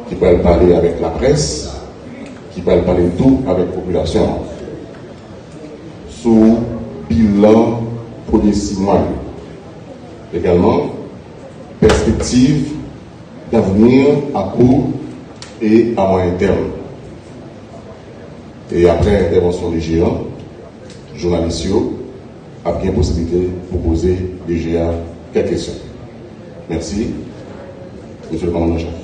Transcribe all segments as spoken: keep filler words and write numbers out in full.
ki pral pale avèk laprès, ki pral pale tou avèk popilasyon an sou bilan premye sis mwa yo. Egalman, pèspektiv davni a kou e a mwayen tèm. E aprè entèvansyon D G a, jounalis yo ap gen posiblite pou poze D G a kèk kesyon. Mèsi, Mesye le Kòmandan an chèf.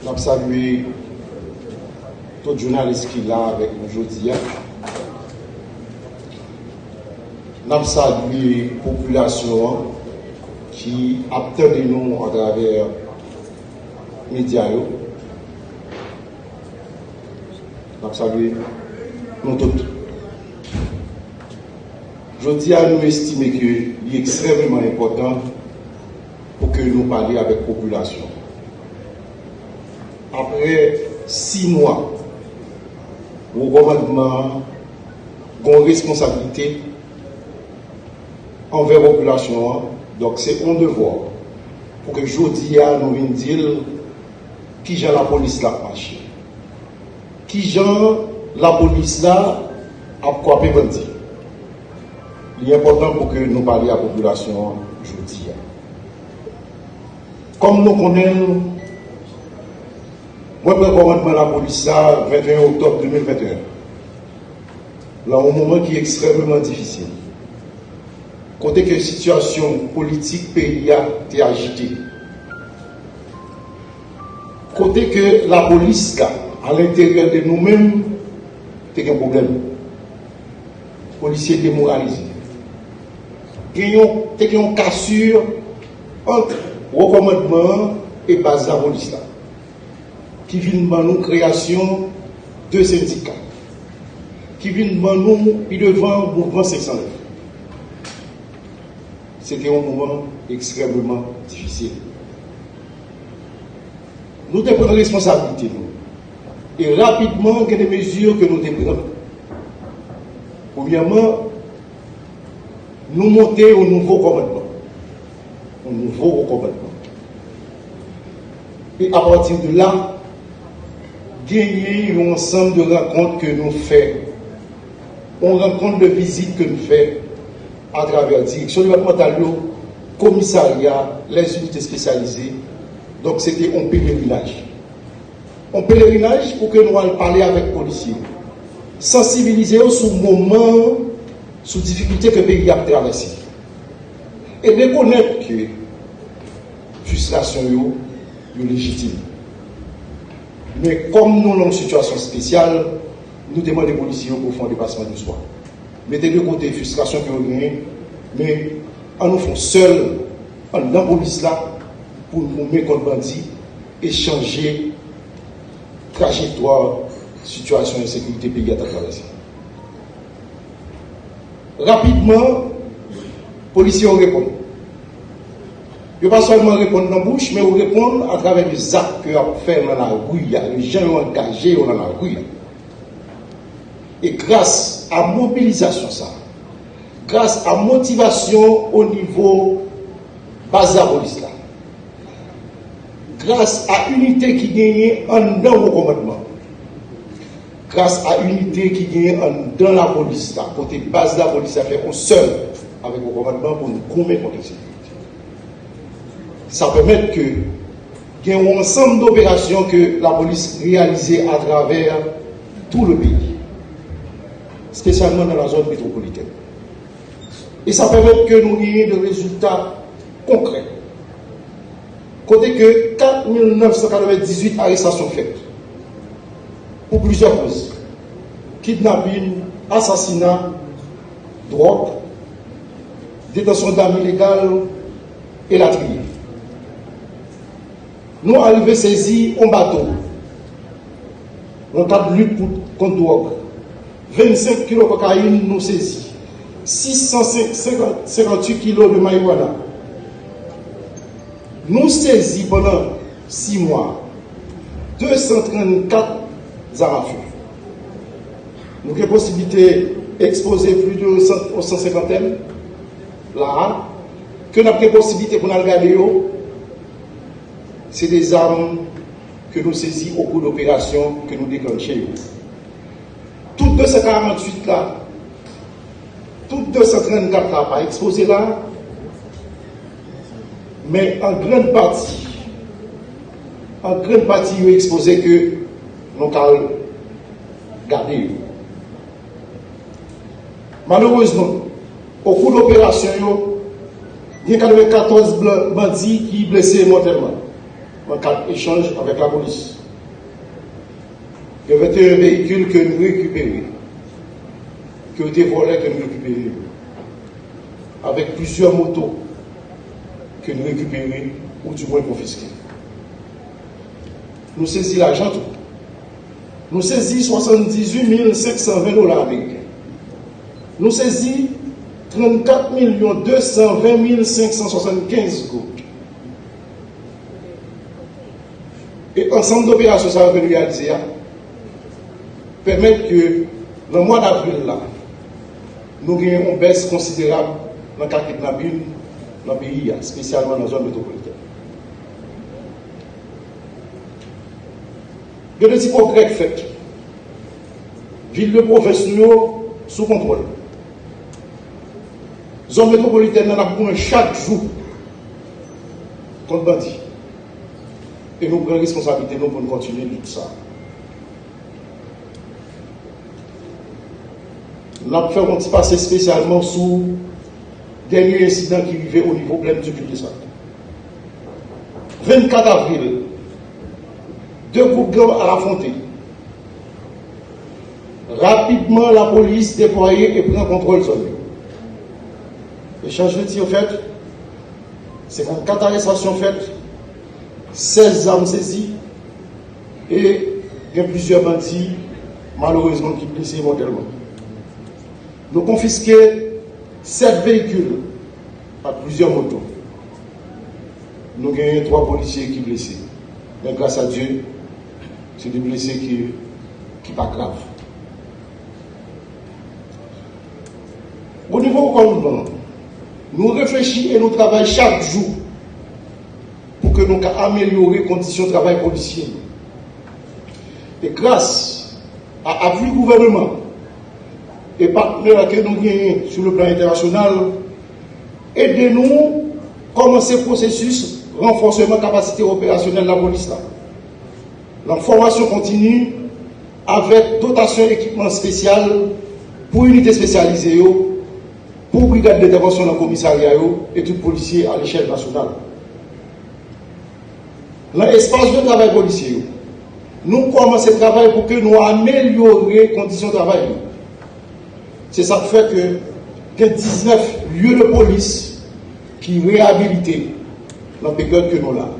N ap salye tout jounalis ki la avèk nou jodi a. N ap salye popilasyon an ki ap tande nou atravè medya yo. N ap salye nou tout. Jodi a, nou estime ke li ekstrèmeman enpòtan pou ke nou pale avèk popilasyon. Aprè sis mwa, wo kòmandman an gen yon responsablite anvè popilasyon an. Donk, se yon devwa pou ke jodi a nou vin di l kijan lapolis la ap mache, kijan lapolis la ap kwape bandi. Li enpòtan pou ke nou pale a popilasyon an jodi a. Kòm nou konnen l, mwen pran kòmandman lapolis la venteyen oktòb de mil venteyen, lan yon moman ki ekstrèmeman difisil, kote ke sitiyasyon politik peyi a te ajite, kote ke lapolis la, alenteryè de nou menm, te gen pwoblèm. Polisye demoralize. Gen yon, te gen yon kasir ant wo kòmandman an e baz lapolis la, ki vin ban nou kreyasyon de sendika, ki vin ban nou pi devan mouvman senk san nèf. Se te yon moman ekstrèmeman difisil. Nou te pran responsablite nou. E rapidman, gen de mezi ke nou te pran. Premyèman, nou monte yon nouvo kòmandman. Yon nouvo kòmandman. E apati de la, genyen yon ansanm de rankont ke nou fè. Yon rankont de vizit ke nou fè atravè direksyon depatmantal yo, komisarya, lèzinite espesyalize. Donk, se te yon pelerinaj. Yon pelerinaj pou ke nou al pale avèk polisye yo, sansibilize yo sou moman an, sou difikilte ke peyi a ap travèse. E rekonèt ke fristrasyon yo, yo lejitim. Men kòm nou nan yon sitiyasyon espesyal, nou te mande polisye yo pou fè yon deplasman de swa. Mete de kote fristrasyon ke yo genyen, men ann nou fè yon sèl anndan polis la pou nou goumen kont bandi e chanje trajektwa sitiyasyon ensekirite peyi a t ap travèse. Rapidman, polisye yo reponn. Yo pa sèlman reponn nan bouch, men yo reponn atravè de zak ke y ap fè nan lari a, de jan yo angaje yo nan lari a. E gras a mobilizasyon sa a, gras a motivasyon o nivo baz lapolis la, gras a inite ki genyen anndan wo kòmandman, gras a inite ki genyen anndan lapolis la, kote baz lapolis la fè yon sèl avèk wo kòmandman pou nou goumen kont ensekirite. Sa pèmèt ke gen yon ansanm doperasyon ke lapolis reyalize atravè tou le peyi, espesyalman nan la zòn metwopolitèn. E sa pèmèt ke nou genyen de rezilta konkrè. Kote ke kat mil nèf san katrevendizuit arestasyon fèt pou plizyè koz: kidnapin, asasina, dwòg, detansyon dam ilegal, elatriye. Nou arive sezi yon bato nan kad lit pou, kont dwòg. Vennsenk kilo kokayin nou sezi. Sis san senkant, senkanntuit kilo de marijuana. Nou sezi pandan sis mwa de san trannkat zam afe. Nou gen posiblite ekspoze plis de san, san senkantèn la a, ke n ap gen posiblite pou n al gade yo. Se de zam ke nou sezi okou de operasyon ke nou deklanche yo. Tout de san karanntuit la, tout de san trannkat la pa ekspoze la, men an grann pati, an grann pati yo ekspoze ke nou ka al gade yo. Malerezman, okou de operasyon yo, gen katrevenkatòz blan-, bandi ki blese mòtèlman nan kad echanj avèk lapolis. Gen venteyen veyikil ke nou rekipere, ke yo te vòlè, ke nou rekipere yo, avèk plizyè moto ke nou rekipere oudimwen konfiske. Nou sezi lajan tou. Nou sezi swasanndizuit mil senk san ven dola ameriken. Nou sezi trannkat milyon de san ven mil senk san swasannkenz goud. E ansanm de operasyon sa yo ke nou reyalize a pèmèt ke nan mwa davril la, nou genyen yon bès konsiderab nan ka kidnapin nan peyi a, espesyalman nan zòn metwopolitèn. Gen de ti pwogrè k fèt. Vil de pwovens nou yo sou kontwòl. Zòn metwopolitèn nan ap goumen chak jou kont bandi. E nou pran responsablite nou pou n kontinye lit sa. N ap fè yon ti pase espesyalman sou dènye ensidan ki rive o nivo Plaine du Cul-de-Sac. Vennkat avril, de gwoup gang al afwonte. Rapidman, lapolis deplwaye e pran kontwòl zòn yo. Echanj de tir fèt, senkannkat arestasyon fèt, sèz zam sezi, e gen plizyè bandi, malerezman, ki blese mòtèlman. Nou konfiske sèt veyikil ak plizyè moto. Nou genyen twa polisye ki blese. Men gras a Dye, se de blese ki, ki pa grav. O nivo kòmandman, nou reflechi e nou travay chak jou pou ke nou ka amelyore kondisyon travay polisye yo. E gras a apui gouvènman e patnè ke nou genyen sou le plan entènasyonal, ede nou kòmanse pwosesis ranfòseman kapasite operasyonèl lapolis la, nan fòmasyon kontini avèk dotasyon ekipman espesyal pou inite espesyalize yo, pou brigad dentèvansyon nan komisarya yo e tout polisye a lechèl nasyonal. Nan espas de travay polisye yo, nou kòmanse travay pou ke nou amelyore kondisyon travay yo. Se sa k fè ke gen diznèf lye de polis ki reyabilite nan peryòd ke nou la.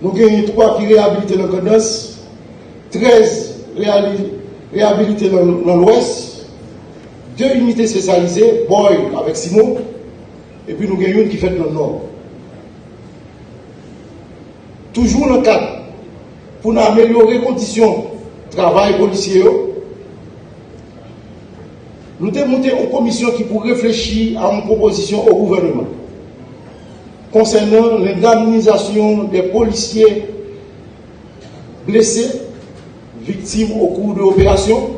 Nou genyen twa ki reyabilite nan Grandans, trèz reyali-, reyabilite nan, nan Lwès, de inite espesyalize, Boy avèk Simo, epi nou gen youn ki fèt nan Nò. Toujou nan kad pou n amelyore kondisyon travay polisye yo, nou te moute yon komisyon ki pou reflechi a yon pwopozisyon o gouvènman konsènan lendamnizasyon de polisye blese, viktim okou de operasyon,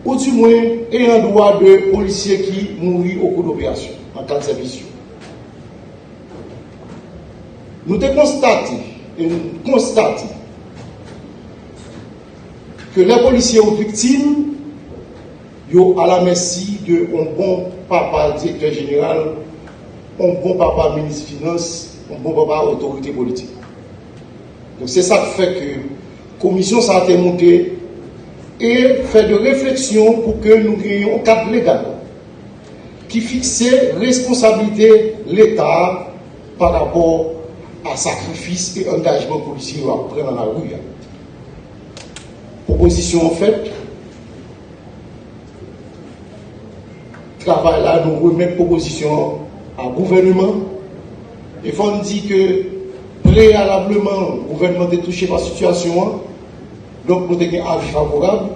ou dimwen eyan dwa de polisye ki mouri okou de operasyon nan kad sèvis yo. Nou te konstate, e nou konstate ke lè polisye yo viktim, yo alamèsi de yon bon papa direktè jeneral, yon bon papa minis finans, yon bon papa otorite politik. Donk, se sa k fè ke komisyon sa a te moute e fè de refleksyon pou ke nou genyen yon kad legal ki fikse responsablite Leta a pa rapò a sakrifis e angajman polisye yo ap pran nan lari a. Pwopozisyon an fèt, travay la, nou remèt pwopozisyon an a gouvènman. E fò n di ke preyalableman gouvènman te touche pa sitiyasyon an, donk nou te gen avi favorab.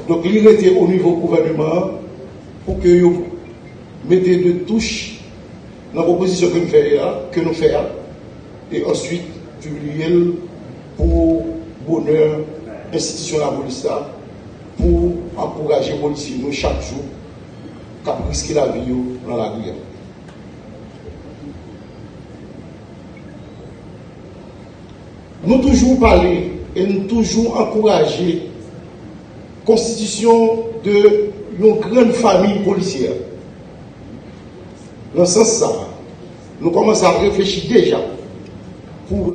Donk li rete o nivo gouvènman an pou ke yo mete de touch nan pwopozisyon ke m fè a, ke nou fè a, e answit pibliye l pou bonè enstitisyon lapolis la, pou ankouraje polisye nou chak jou k ap riske lavi yo nan lari a. Nou toujou pale e nou toujou ankouraje konstitisyon de yon grann fanmi polisyè. Nan sans sa, nou kòmanse ap reflechi deja pou